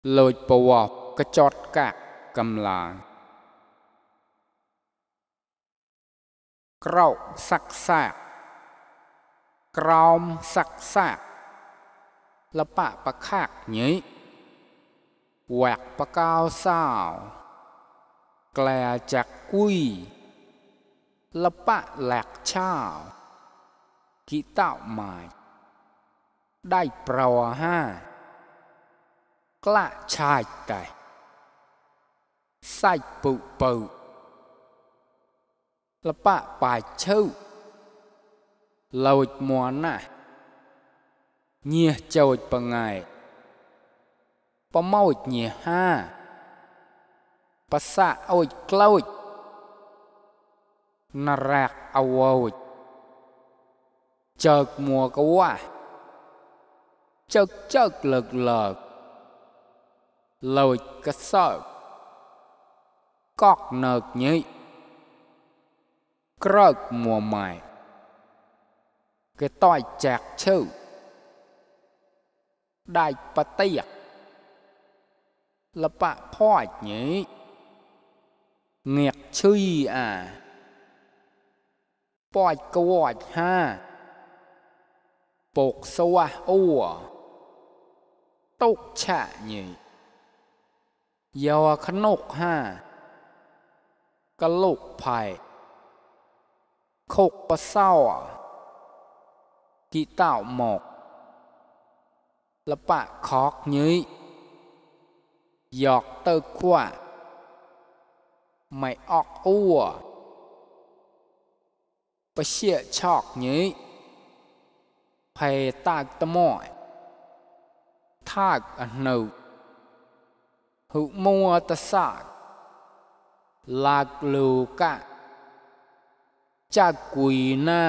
lôi bò cái chót cạc cầm là cào sắc sạc cào sắc sạcละปะปะคากนี้แหวกปะก้าวสาวแกลจากกุยละปะแหลกเช้ากิเต้าหมายได้เปล่าห้ากล้าชายแต่ใส่ปุปุละปะปลายเชื่อลอยมัวน่ะเงียโจดปะไงปะเมาเงียห้าภาษาโอยกล้วยนรักเอาโอยเจิกมัวก็ว่าเจิกเลิกลอยกระเซาะกอกเนิกนี้กรอกมัวใหม่ก็ต้อยแจกชื่อได้ปะเตียกละปะพ่อนี้เงียกชื่อปอยกวอดห้าปกสวะอ้วตกฉะนี้ยาวขนกห้ากะลุกไผ่คกปะเศร้ากิเต้าหมกละปะคอกนี้หยอกเตอขวาไม่ออกอ้วปะเชี่ยชอกนี้ไผ่ตากตะมอยทากอันหนึ่งหุมัวตะสากลากลูกะจากกุยหน้า